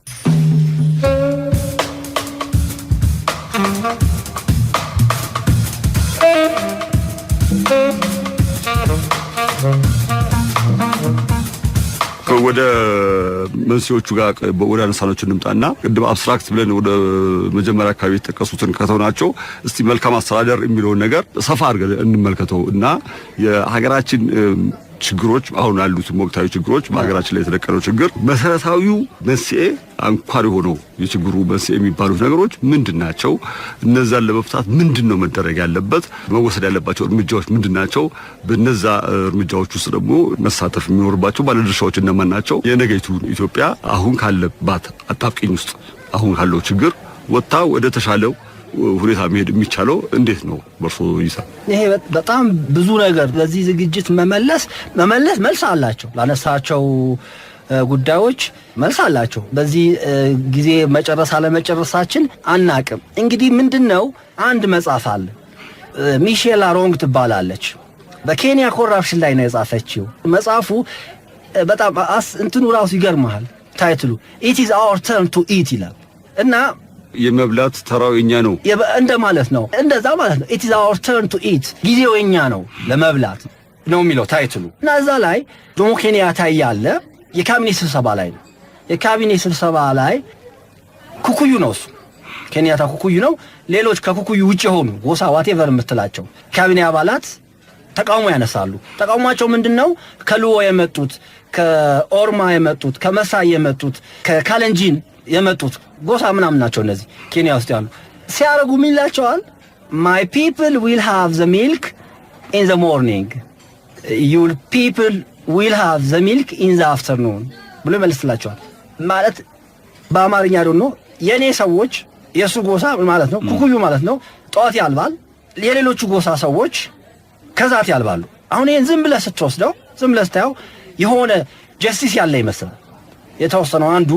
ወደ መንስኤዎቹ ጋር፣ ወደ አነሳኖቹ እንምጣና ቅድም abstract ብለን ወደ መጀመሪያ አካባቢ የተጠቀሱትን ከተውናቸው እስቲ መልካም አስተዳደር የሚለውን ነገር ሰፋ አድርገን እንመልከተው እና የሀገራችን ችግሮች፣ አሁን ያሉትም ወቅታዊ ችግሮች፣ በሀገራችን ላይ የተደቀነው ችግር መሰረታዊው መንስኤ፣ አንኳር የሆነው የችግሩ መንስኤ የሚባሉት ነገሮች ምንድን ናቸው? እነዛን ለመፍታት ምንድን ነው መደረግ ያለበት? መወሰድ ያለባቸው እርምጃዎች ምንድን ናቸው? በነዛ እርምጃዎች ውስጥ ደግሞ መሳተፍ የሚኖርባቸው ባለድርሻዎች እነማን ናቸው? የነገይቱ ኢትዮጵያ አሁን ካለባት አጣብቂኝ ውስጥ፣ አሁን ካለው ችግር ወጥታ ወደ ተሻለው ሁኔታ መሄድ የሚቻለው እንዴት ነው በእርሶ እይታ? ይሄ በጣም ብዙ ነገር በዚህ ዝግጅት መመለስ መልስ አላቸው፣ ላነሳቸው ጉዳዮች መልስ አላቸው። በዚህ ጊዜ መጨረስ አለመጨረሳችን አናቅም። እንግዲህ ምንድን ነው፣ አንድ መጽሐፍ አለ። ሚሼል አሮንግ ትባላለች። በኬንያ corruption ላይ ነው የጻፈችው። መጽሐፉ በጣም እንትኑ ራሱ ይገርመሃል። Title ኡ "It is our turn to eat" ይላል እና የመብላት ተራው የኛ ነው እንደ ማለት ነው። እንደዛ ማለት ነው። "It is our turn to eat"፣ ጊዜው የኛ ነው ለመብላት ነው የሚለው title ኡ። እና እዛ ላይ ጆሞ ኬንያታ ያለ የካቢኔ ስብሰባ ላይ ነው። የካቢኔ ስብሰባ ላይ ኩኩዩ ነው እሱ፣ ኬንያታ ኩኩዩ ነው። ሌሎች ከኩኩዩ ውጭ የሆኑ ጎሳ whatever የምትላቸው ካቢኔ አባላት ተቃውሞ ያነሳሉ። ተቃውሟቸው ምንድን ነው? ከሉዎ የመጡት፣ ከኦርማ የመጡት፣ ከመሳይ የመጡት፣ ከካለንጂን የመጡት ጎሳ ምናምን ናቸው። እነዚህ ኬንያ ውስጥ ያሉ ሲያደርጉ ምን ይላቸዋል? "My people will have the milk in the morning, your people will have the milk in the afternoon" ብሎ ይመልስላቸዋል። ማለት በአማርኛ ደግሞ የእኔ ሰዎች፣ የእሱ ጎሳ ማለት ነው፣ ኩኩዩ ማለት ነው፣ ጠዋት ያልባል፣ የሌሎቹ ጎሳ ሰዎች ከሰዓት ያልባሉ። አሁን ይህን ዝም ብለህ ስትወስደው፣ ዝም ብለህ ስታየው የሆነ justice ያለ ይመስላል። የተወሰነው አንዱ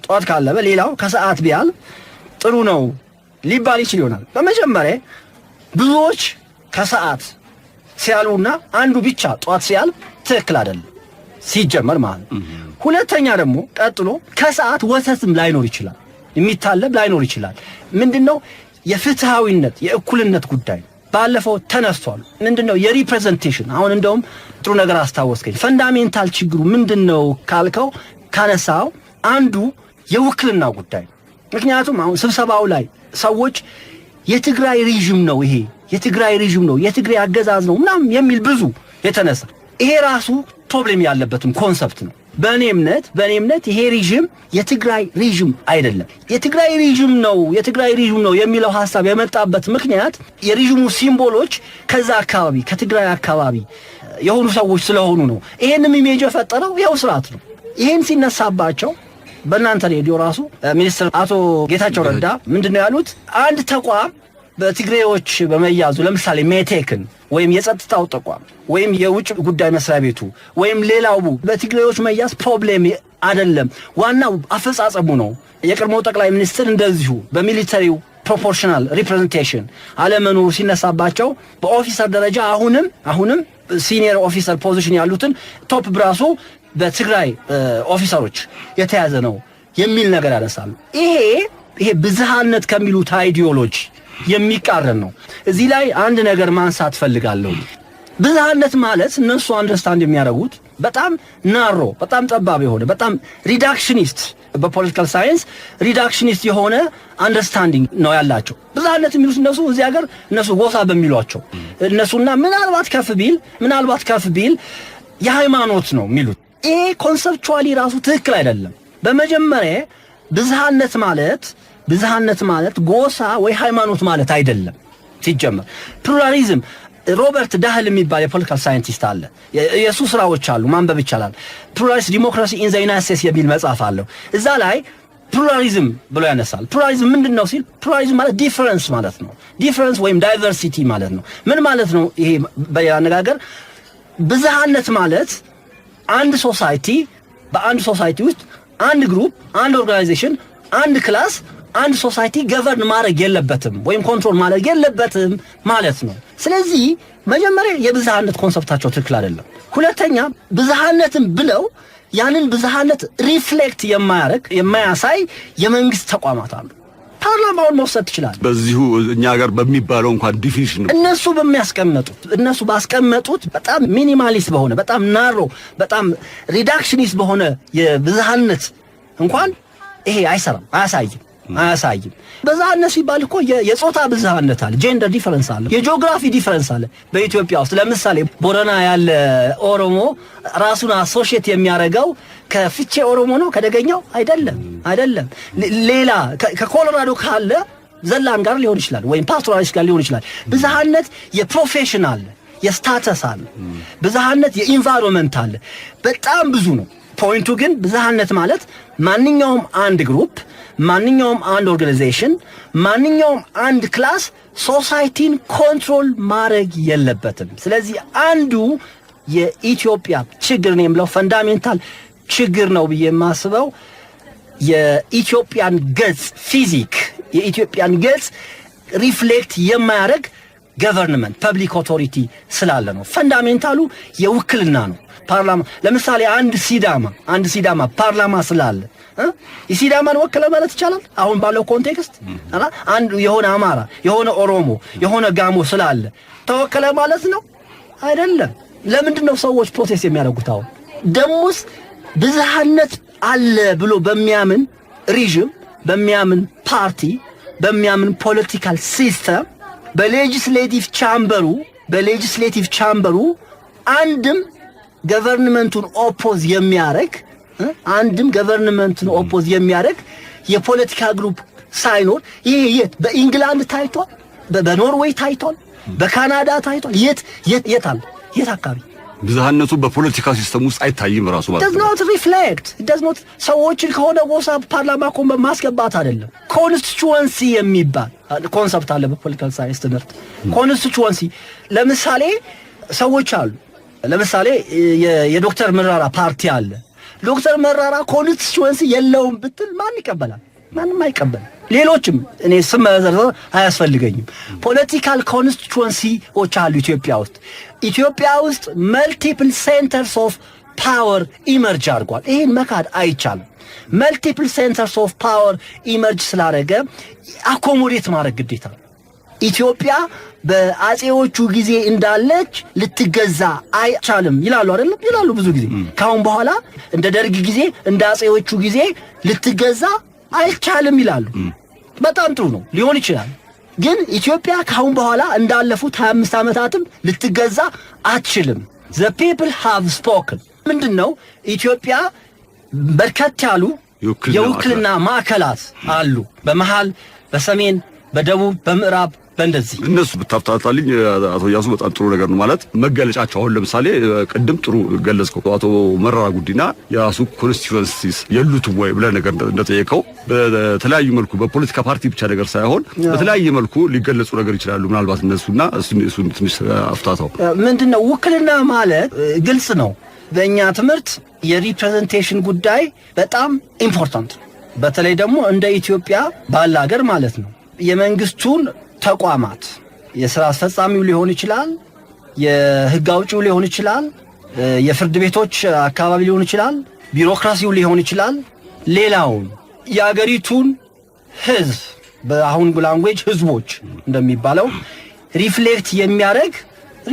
ጠዋት ካለበ ሌላው ከሰዓት ቢያልብ ጥሩ ነው ሊባል ይችል ይሆናል። በመጀመሪያ ብዙዎች ከሰዓት ሲያልቡና አንዱ ብቻ ጠዋት ሲያልብ ትክክል አይደለም ሲጀመር ማለት ነው። ሁለተኛ ደግሞ ቀጥሎ ከሰዓት ወተትም ላይኖር ይችላል፣ የሚታለብ ላይኖር ይችላል። ምንድነው፣ የፍትሃዊነት የእኩልነት ጉዳይ ባለፈው ተነስቷል። ምንድነው የ representation፣ አሁን እንደውም ጥሩ ነገር አስታወስከኝ። Fundamental ችግሩ ምንድነው ካልከው፣ ካነሳው አንዱ የውክልና ጉዳይ ነው። ምክንያቱም አሁን ስብሰባው ላይ ሰዎች የትግራይ regime ነው፣ ይሄ የትግራይ regime ነው፣ የትግራይ አገዛዝ ነው ምናምን የሚል ብዙ የተነሳ፣ ይሄ ራሱ problem ያለበትም concept ነው። በእኔ እምነት ይሄ regime የትግራይ regime አይደለም። የትግራይ regime ነው፣ የትግራይ regime ነው የሚለው ሐሳብ የመጣበት ምክንያት የ regime ኡ symbol ኦች ከዛ አካባቢ፣ ከትግራይ አካባቢ የሆኑ ሰዎች ስለሆኑ ነው። ይሄንም image የፈጠረው ይኸው ስርዓት ነው። ይሄን ሲነሳባቸው በእናንተ ሬዲዮ ራሱ ሚኒስትር አቶ ጌታቸው ረዳ ምንድን ነው ያሉት? አንድ ተቋም በትግሬዎች በመያዙ፣ ለምሳሌ ሜቴክን ወይም የጸጥታው ተቋም ወይም የውጭ ጉዳይ መስሪያ ቤቱ ወይም ሌላው በትግሬዎች መያዝ problem አይደለም፣ ዋናው አፈጻጸሙ ነው። የቀድሞው ጠቅላይ ሚኒስትር እንደዚሁ በ military ው proportional representation አለመኖሩ ሲነሳባቸው በ officer ደረጃ አሁንም senior officer position ያሉትን top brass ኡ በትግራይ officer ኦች የተያዘ ነው የሚል ነገር ያነሳሉ። ይሄ ብዝሃነት ከሚሉት ideology የሚቃረን ነው። እዚህ ላይ አንድ ነገር ማንሳት ፈልጋለሁ። ብዝሃነት ማለት እነሱ understand የሚያደርጉት በጣም narrow፣ በጣም ጠባብ የሆነ፣ በጣም reductionist፣ በ political science reductionist የሆነ understanding ነው ያላቸው። ብዝሃነት የሚሉት እነሱ እዚህ ሀገር እነሱ ጎሳ በሚሏቸው እነሱና ምናልባት ከፍ ቢል የሃይማኖት ነው የሚሉት። ይሄ conceptually ራሱ ትክክል አይደለም። በመጀመሪያ ብዝሃነት ማለት ጎሳ ወይ ሃይማኖት ማለት አይደለም። ሲጀመር pluralism፣ ሮበርት ዳህል የሚባል የ political scientist አለ። የእሱ ስራዎች አሉ፣ ማንበብ ይቻላል። "Pluralist Democracy in the United States" የሚል መጽሐፍ አለው። እዛ ላይ pluralism ብሎ ያነሳል። Pluralism ምንድን ነው ሲል pluralism ማለት difference ማለት ነው። Difference ወይም diversity ማለት ነው። ምን ማለት ነው? ይሄ በሌላ አነጋገር ብዝሃነት ማለት አንድ society፣ በአንድ society ውስጥ አንድ group፣ አንድ organization፣ አንድ class አንድ society govern ማድረግ የለበትም ወይም control ማድረግ የለበትም ማለት ነው። ስለዚህ መጀመሪያ የብዝሃነት concept ኣቸው ትክክል አይደለም። ሁለተኛ ብዝሃነትን ብለው ያንን ብዝሃነት reflect የማያደርግ፣ የማያሳይ የመንግስት ተቋማት አሉ። ፓርላማውን መውሰድ ትችላለህ። በዚሁ እኛ ሀገር በሚባለው እንኳን definition ነው። እነሱ ባስቀመጡት በጣም minimalist በሆነ፣ በጣም narrow፣ በጣም reductionist በሆነ የብዝሃነት እንኳን ይሄ አይሰራም፣ አያሳይም። አያሳይም። ብዝሃነት ሲባል እኮ የጾታ ብዝሃነት አለ፣ gender difference አለ፣ የ geography difference አለ። በኢትዮጵያ ውስጥ ለምሳሌ ቦረና ያለ ኦሮሞ ራሱን associate የሚያደርገው ከፍቼ ኦሮሞ ነው፣ ከደገኛው አይደለም፣ አይደለም። ሌላ ከኮሎራዶ ካለ ዘላን ጋር ሊሆን ይችላል፣ ወይም pastoralist ጋር ሊሆን ይችላል። ብዝሃነት የ profession አለ፣ የ status አለ፣ ብዝሃነት የ environment አለ። በጣም ብዙ ነው። Point ኡ ግን ብዝሃነት ማለት ማንኛውም አንድ group፣ ማንኛውም አንድ organization፣ ማንኛውም አንድ class society ን control ማድረግ የለበትም። ስለዚህ አንዱ የኢትዮጵያ ችግር ነው የምለው፣ fundamental ችግር ነው ብዬ የማስበው፣ የኢትዮጵያን ገጽ physique የኢትዮጵያን ገጽ reflect የማያደርግ government public authority ስላለ ነው። Fundamental ኡ የውክልና ነው። ፓርላማ ለምሳሌ አንድ ሲዳማ ፓርላማ ስላለ የሲዳማን ወከለ ማለት ይቻላል? አሁን ባለው context አንድ የሆነ አማራ፣ የሆነ ኦሮሞ፣ የሆነ ጋሞ ስላለ ተወከለ ማለት ነው? አይደለም። ለምንድን ነው ሰዎች protest የሚያደርጉት? አሁን ደሞስ ብዝሃነት አለ ብሎ በሚያምን regime፣ በሚያምን ፓርቲ፣ በሚያምን political system በ legislative chamber ኡ አንድም government ኡን oppose የሚያደርግ አንድም government ኡን oppose የሚያደርግ የፖለቲካ group ሳይኖር ይሄ የት በኢንግላንድ ታይቷል? በኖርዌይ ታይቷል? በካናዳ ታይቷል? የት የት የት አለ? የት አካባቢ? ብዝሃነቱ በፖለቲካ system ውስጥ አይታይም ራሱ ማለት does ነው። not reflect, does not። ሰዎችን ከሆነ ጎሳ ፓርላማ እኮ ማስገባት አይደለም። Constituency የሚባል concept አለ በ political science ትምህርት። Constituency ለምሳሌ ሰዎች አሉ። ለምሳሌ የዶክተር መረራ ፓርቲ አለ። ዶክተር መረራ constituency የለውም ብትል ማን ይቀበላል? ማንም አይቀበልም። ሌሎችም እኔ ስም መዘርዘር አያስፈልገኝም። Political constituency ዎች አሉ ኢትዮጵያ ውስጥ። ኢትዮጵያ ውስጥ multiple centers of power emerge አድርጓል። ይህን መካድ አይቻልም። Multiple centers of power emerge ስላደረገ accommodate ማድረግ ግዴታ ነው። ኢትዮጵያ በአጼዎቹ ጊዜ እንዳለች ልትገዛ አይቻልም ይላሉ፣ አይደለም ይላሉ ብዙ ጊዜ። ካሁን በኋላ እንደ ደርግ ጊዜ፣ እንደ አጼዎቹ ጊዜ ልትገዛ አይቻልም ይላሉ። በጣም ጥሩ ነው፣ ሊሆን ይችላል። ግን ኢትዮጵያ ካሁን በኋላ እንዳለፉት 25 ዓመታትም ልትገዛ አትችልም። The people have spoken። ምንድን ነው? ኢትዮጵያ በርከት ያሉ የውክልና የውክልና ማዕከላት አሉ። በመሃል፣ በሰሜን፣ በደቡብ፣ በምዕራብ፣ በእንደዚህ። እነሱ ብታብታታልኝ አቶ እያሱ በጣም ጥሩ ነገር ነው። ማለት መገለጫቸው አሁን ለምሳሌ ቅድም ጥሩ ገለጽከው። አቶ መረራ ጉዲና የራሱ constituencies የሉትም ወይ ብለህ ነገር እንደጠየቀው በተለያዩ መልኩ በፖለቲካ ፓርቲ ብቻ ነገር ሳይሆን በተለያየ መልኩ ሊገለጹ ነገር ይችላሉ። ምናልባት እነሱና እሱን ትንሽ አፍታታው። ምንድን ነው ውክልና ማለት? ግልጽ ነው። በእኛ ትምህርት የ representation ጉዳይ በጣም important ነው። በተለይ ደግሞ እንደ ኢትዮጵያ ባለ ሀገር ማለት ነው። የመንግስቱን ተቋማት የስራ አስፈጻሚው ሊሆን ይችላል፣ የህግ አውጪው ሊሆን ይችላል፣ የፍርድ ቤቶች አካባቢ ሊሆን ይችላል፣ ቢሮክራሲው ሊሆን ይችላል። ሌላውን የአገሪቱን ህዝብ፣ በአሁን language ህዝቦች እንደሚባለው፣ reflect የሚያደርግ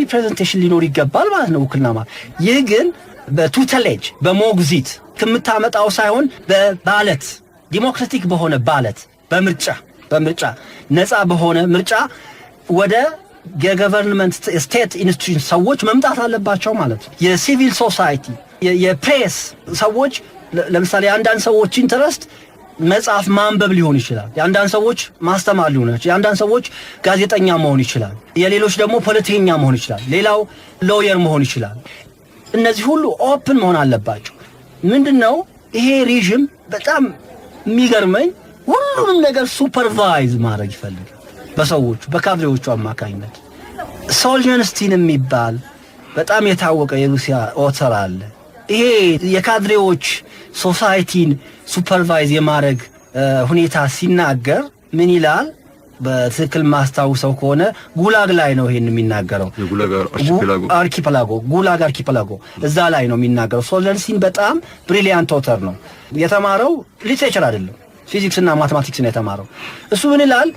representation ሊኖር ይገባል ማለት ነው ውክልና ማለት። ይህ ግን በ tutelage፣ በሞግዚት ከምታመጣው ሳይሆን በ ballot፣ democratic በሆነ ballot፣ በምርጫ፣ ነፃ በሆነ ምርጫ ወደ የ government state institution ሰዎች መምጣት አለባቸው ማለት ነው። የ civil society፣ የፕሬስ ሰዎች፣ ለምሳሌ የአንዳንድ ሰዎች interest መጽሐፍ ማንበብ ሊሆን ይችላል። የአንዳንድ ሰዎች ማስተማር ሊሆን ይችላል። የአንዳንድ ሰዎች ጋዜጠኛ መሆን ይችላል። የሌሎች ደግሞ ፖለቲከኛ መሆን ይችላል። ሌላው lawyer መሆን ይችላል። እነዚህ ሁሉ open መሆን አለባቸው። ምንድን ነው ይሄ regime በጣም የሚገርመኝ ሁሉንም ነገር supervise ማድረግ ይፈልጋል በሰዎቹ፣ በካድሬዎቹ አማካኝነት። ሶልዠንስቲን የሚባል በጣም የታወቀ የሩሲያ author አለ። ይሄ የካድሬዎች society ን supervise የማድረግ ሁኔታ ሲናገር ምን ይላል? በትክክል ማስታውሰው ከሆነ ጉላግ ላይ ነው ይሄን የሚናገረው። የጉላግ archipelago። Archipelago፣ ጉላግ archipelago፣ እዛ ላይ ነው የሚናገረው። ሶልዠንስቲን በጣም brilliant author ነው። የተማረው literature አይደለም፣ ፊዚክስ እና mathematics ነው የተማረው። እሱ ምን ይላል?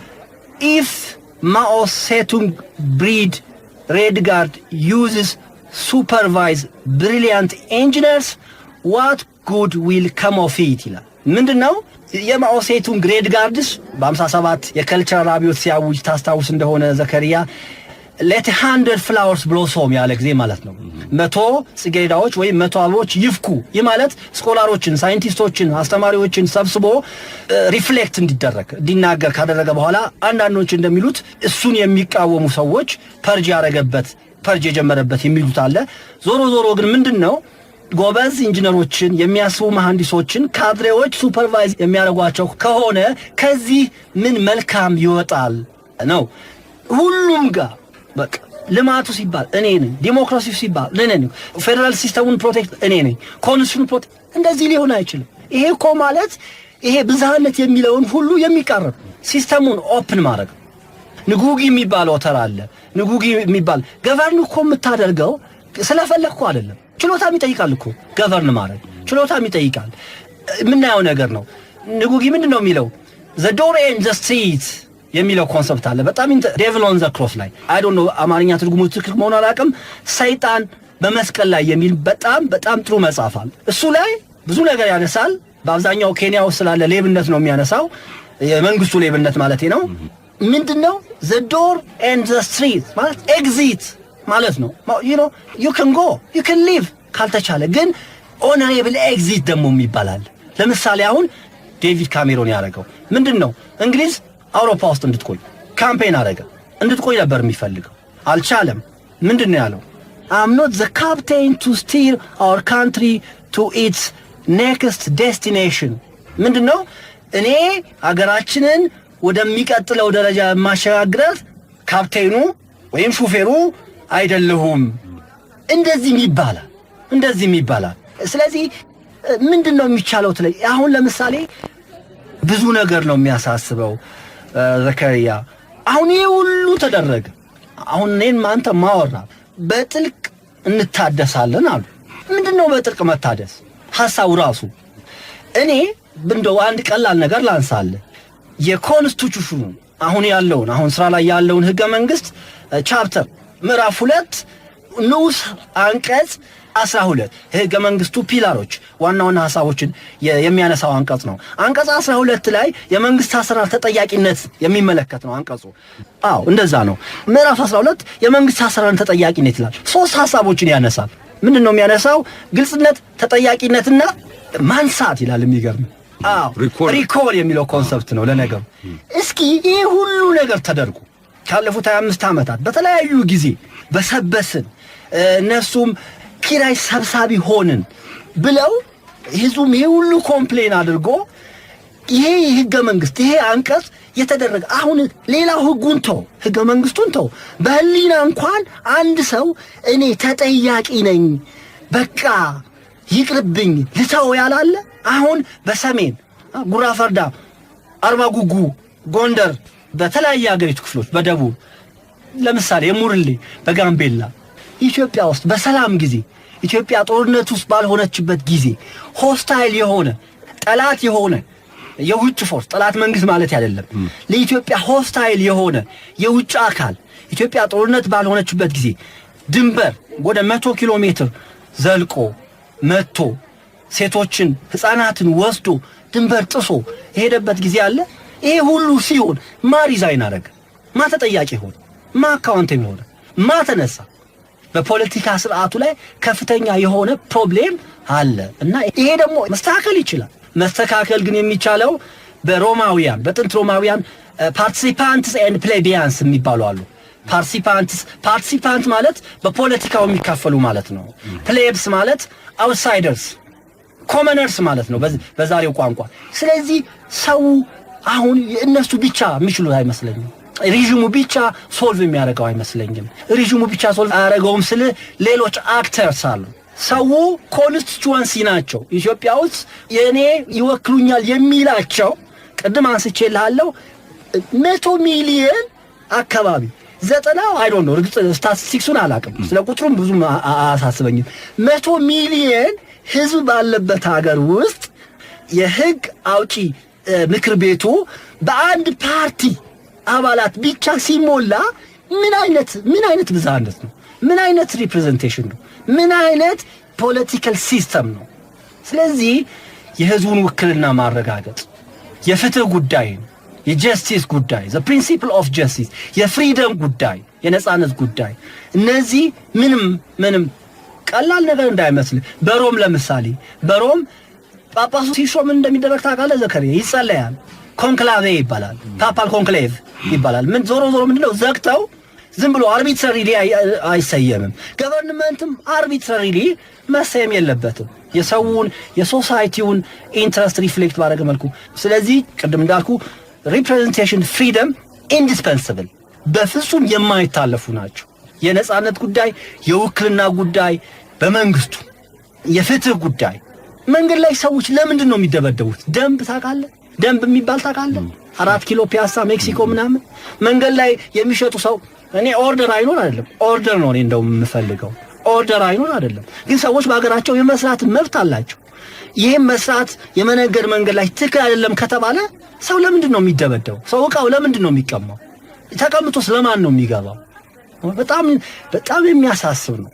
"If Mao Zedong bred Red Guard uses supervise brilliant engineers, what good will come of it?" ይላል። ምንድን ነው? የማኦ ሴቱንግ Red Guards በ57 የ cultural አብዮት ሲያውጅ ታስታውስ እንደሆነ ዘከሪያ፣ "Let 100 flowers blossom" ያለ ጊዜ ማለት ነው። 100 ጽጌረዳዎች ወይም 100 አበቦች ይፍኩ። ይህ ማለት scholar ኦችን፣ ሳይንቲስቶችን፣ አስተማሪዎችን ሰብስቦ reflect እንዲደረግ እንዲናገር ካደረገ በኋላ አንዳንዶች እንደሚሉት እሱን የሚቃወሙ ሰዎች purge ያደረገበት፣ purge የጀመረበት የሚሉት አለ። ዞሮ ዞሮ ግን ምንድን ነው፣ ጎበዝ ኢንጂነሮችን፣ የሚያስቡ መሐንዲሶችን ካድሬዎች supervise የሚያደርጓቸው ከሆነ ከዚህ ምን መልካም ይወጣል ነው። ሁሉም ጋር በቃ ልማቱ ሲባል እኔ ነኝ፣ ዲሞክራሲው ሲባል እኔ ነኝ፣ federal system ኡን protect እኔ ነኝ፣ constitution ኑ protect፣ እንደዚህ ሊሆን አይችልም። ይሄ እኮ ማለት ይሄ ብዝሃነት የሚለውን ሁሉ የሚቃረን system ኡን open ማድረግ። ንጉጊ የሚባል author አለ። ንጉጊ የሚባል govern እኮ የምታደርገው ስለፈለግኩ አይደለም። ችሎታም ይጠይቃል እኮ፣ govern ማድረግ ችሎታም ይጠይቃል። የምናየው ነገር ነው። ንጉጊ ምንድን ነው የሚለው? "The door and the street" የሚለው concept አለ። በጣም Devil on the Cross ላይ፣ I don't know አማርኛ ትርጉሙ ትክክል መሆኑ አላውቅም። ሰይጣን በመስቀል ላይ የሚል በጣም በጣም ጥሩ መጽሐፍ አለ። እሱ ላይ ብዙ ነገር ያነሳል። በአብዛኛው ኬንያ ውስጥ ስላለ ሌብነት ነው የሚያነሳው፣ የመንግስቱ ሌብነት ማለት ነው። ምንድን ነው the door and the street ማለት? Exit ማለት ነው። You can go, you can leave። ካልተቻለ ግን honorable exit ደግሞ ይባላል። ለምሳሌ አሁን ዴቪድ ካሜሮን ያደረገው ምንድን ነው? እንግሊዝ አውሮፓ ውስጥ እንድትቆይ campaign አደረገ። እንድትቆይ ነበር የሚፈልገው፣ አልቻለም። ምንድን ነው ያለው? "I'm not the captain to steer our country to its next destination።" ምንድን ነው? እኔ አገራችንን ወደሚቀጥለው ደረጃ የማሸጋግራት ካፕቴኑ ወይም ሹፌሩ አይደለሁም። እንደዚህም ይባላል፣ እንደዚህም ይባላል። ስለዚህ ምንድን ነው የሚቻለው? ትለይ አሁን ለምሳሌ ብዙ ነገር ነው የሚያሳስበው ዘከሪያ። አሁን ይህ ሁሉ ተደረገ። አሁን እኔን አንተ ማወራ በጥልቅ እንታደሳለን አሉ። ምንድን ነው በጥልቅ መታደስ ሐሳቡ ራሱ? እኔ እንደው አንድ ቀላል ነገር ላንሳልህ። የ constitution ኑ አሁን ያለውን፣ አሁን ስራ ላይ ያለውን ህገ መንግስት chapter ምዕራፍ 2 ንዑስ አንቀጽ 12፣ የህገ መንግስቱ pillar ኦች ዋና ዋና ሀሳቦችን የሚያነሳው አንቀጽ ነው። አንቀጽ 12 ላይ የመንግስት አሰራር ተጠያቂነት የሚመለከት ነው አንቀጹ። አዎ እንደዛ ነው። ምዕራፍ 12 የመንግስት አሰራርን ተጠያቂነት ይላል። ሶስት ሀሳቦችን ያነሳል። ምንድን ነው የሚያነሳው? ግልጽነት፣ ተጠያቂነትና ማንሳት ይላል። የሚገርም፣ አዎ፣ recall የሚለው concept ነው። ለነገሩ እስኪ ይህ ሁሉ ነገር ተደርጎ ካለፉት 25 ዓመታት በተለያዩ ጊዜ በሰበስን፣ እነሱም ኪራይ ሰብሳቢ ሆንን ብለው ህዝቡም ይሄ ሁሉ complain አድርጎ ይሄ ህገ መንግስት፣ ይሄ አንቀጽ የተደረገ፣ አሁን ሌላው ህጉን ተው፣ ህገ መንግስቱን ተው፣ በህሊና እንኳን አንድ ሰው እኔ ተጠያቂ ነኝ፣ በቃ ይቅርብኝ ልተው ያላለ፣ አሁን በሰሜን ጉራ ፈርዳ፣ አርባ ጉጉ፣ ጎንደር፣ በተለያየ ሀገሪቱ ክፍሎች፣ በደቡብ ለምሳሌ የሙርሌ፣ በጋምቤላ፣ ኢትዮጵያ ውስጥ በሰላም ጊዜ፣ ኢትዮጵያ ጦርነት ውስጥ ባልሆነችበት ጊዜ hostile የሆነ፣ ጠላት የሆነ የውጭ force፣ ጠላት መንግስት ማለት አይደለም፣ ለኢትዮጵያ hostile የሆነ የውጭ አካል ኢትዮጵያ ጦርነት ባልሆነችበት ጊዜ ድንበር ወደ 100 ኪሎ ሜትር ዘልቆ መጥቶ ሴቶችን፣ ህፃናትን ወስዶ ድንበር ጥሶ የሄደበት ጊዜ አለ። ይሄ ሁሉ ሲሆን ማ resign አደረገ? ማ ተጠያቂ ሆነ? ማ accountable ሆነ? ማ ተነሳ? በፖለቲካ ስርዓቱ ላይ ከፍተኛ የሆነ problem አለ እና ይሄ ደግሞ መስተካከል ይችላል። መስተካከል ግን የሚቻለው በሮማውያን፣ በጥንት ሮማውያን participants and plebeians የሚባሉ አሉ። Participants፣ participant ማለት በፖለቲካው የሚካፈሉ ማለት ነው። Plebs ማለት outsiders፣ commoners ማለት ነው በዛሬው ቋንቋ። ስለዚህ ሰው አሁን እነሱ ብቻ የሚችሉት አይመስለኝም። Regime ኡ ብቻ solve የሚያደርገው አይመስለኝም። Regime ኡ ብቻ solve አያደርገውም ስል ሌሎች actors አሉ። ሰው constituency ናቸው። ኢትዮጵያ ውስጥ የእኔ ይወክሉኛል የሚላቸው፣ ቅድም አንስቼልሃለሁ፣ 100 ሚሊየን አካባቢ፣ 90፣ I don't know፣ እርግጥ ስታቲስቲክሱን አላውቅም፣ ስለ ቁጥሩም ብዙም አያሳስበኝም። 100 ሚሊየን ህዝብ ባለበት ሀገር ውስጥ የህግ አውጪ ምክር ቤቱ በአንድ ፓርቲ አባላት ብቻ ሲሞላ ምን አይነት ብዝሃነት ነው? ምን አይነት representation ነው? ምን አይነት political system ነው? ስለዚህ የህዝቡን ውክልና ማረጋገጥ፣ የፍትህ ጉዳይን፣ የ justice ጉዳይ፣ the principle of justice፣ የ freedom ጉዳይ፣ የነጻነት ጉዳይ፣ እነዚህ ምንም ምንም ቀላል ነገር እንዳይመስል። በሮም ለምሳሌ፣ በሮም ጳጳሱ ሲሾም እንደሚደረግ ታውቃለህ ዘከርያ? ይጸለያል። Conclave ይባላል። Papal conclave ይባላል። ምን ዞሮ ዞሮ ምንድነው፣ ዘግተው ዝም ብሎ arbitrarily አይሰየምም። Government ም arbitrarily መሰየም የለበትም። የሰውን፣ የ society ውን interest reflect ባደረገ መልኩ። ስለዚህ ቅድም እንዳልኩ representation፣ freedom indispensable፣ በፍጹም የማይታለፉ ናቸው። የነጻነት ጉዳይ፣ የውክልና ጉዳይ፣ በመንግስቱ የፍትህ ጉዳይ። መንገድ ላይ ሰዎች ለምንድን ነው የሚደበደቡት? ደንብ ታውቃለህ? ደንብ የሚባል ታውቃለህ? አራት ኪሎ፣ ፒያሳ፣ ሜክሲኮ ምናምን መንገድ ላይ የሚሸጡ ሰው፣ እኔ order አይኖር አይደለም፣ order ነው እኔ እንደውም የምፈልገው፣ order አይኖር አይደለም፣ ግን ሰዎች በሀገራቸው የመስራት መብት አላቸው። ይህም መስራት፣ የመነገድ መንገድ ላይ ትክክል አይደለም ከተባለ ሰው ለምንድን ነው የሚደበደበው? ሰው እቃው ለምንድን ነው የሚቀማው? ተቀምጦስ ለማን ነው የሚገባው? በጣም በጣም የሚያሳስብ ነው።